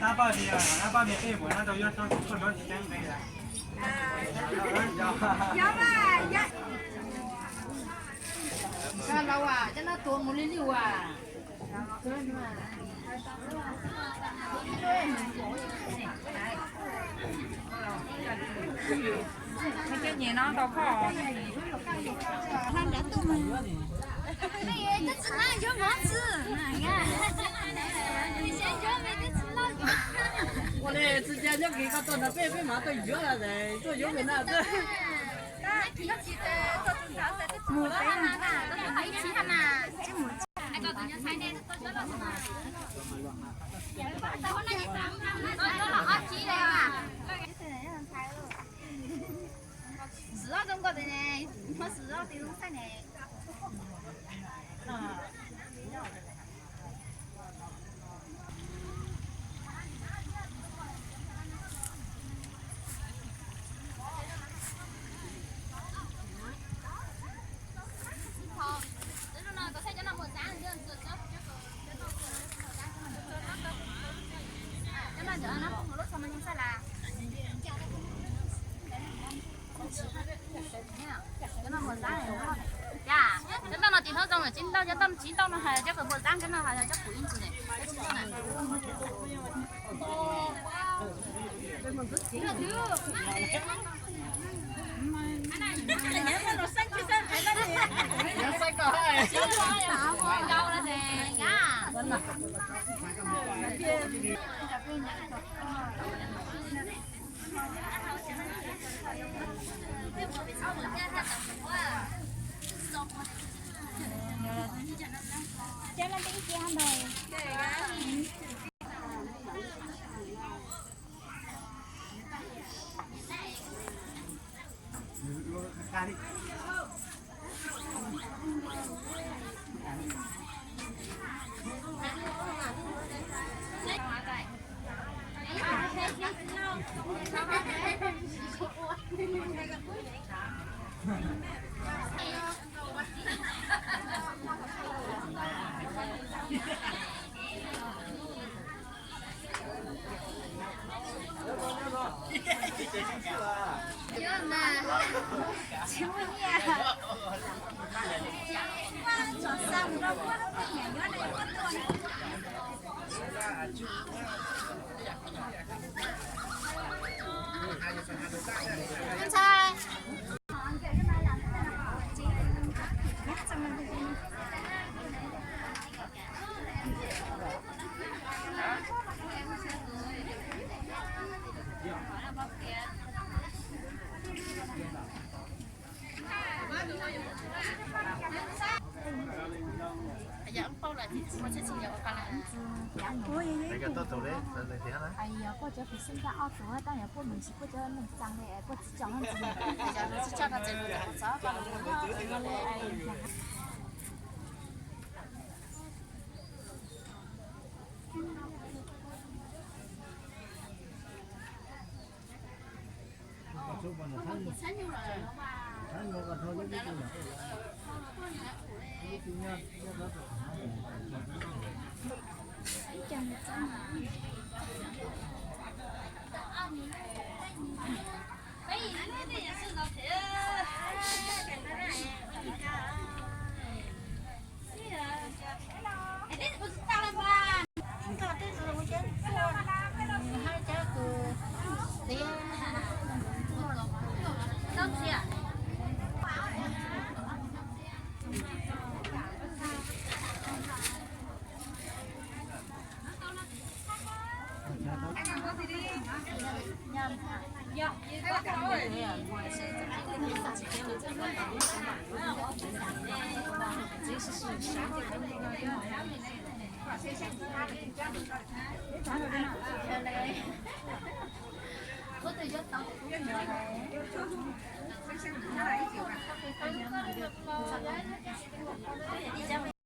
Nab paj, nab paj me tej muam nab rau yuav txog txog nrov tsis ceeb nqe. Cov laus as, cov no tuav mus li li as. Cov nyiam no tau koj. Ua li tsis cia nyob kis koj tuaj nrog peb, peb mam tuaj yuav tuaj yuav pem no. Xwm ob zoo nkauj tes ne, muab xwm ob tes zoo txhaij ne. Cov ntawm no tiv thoob zoo, cov ntawm no tsis ntau no hais cov kws puas zab, cov no hais cov kws ib ntsis ne. Ib cov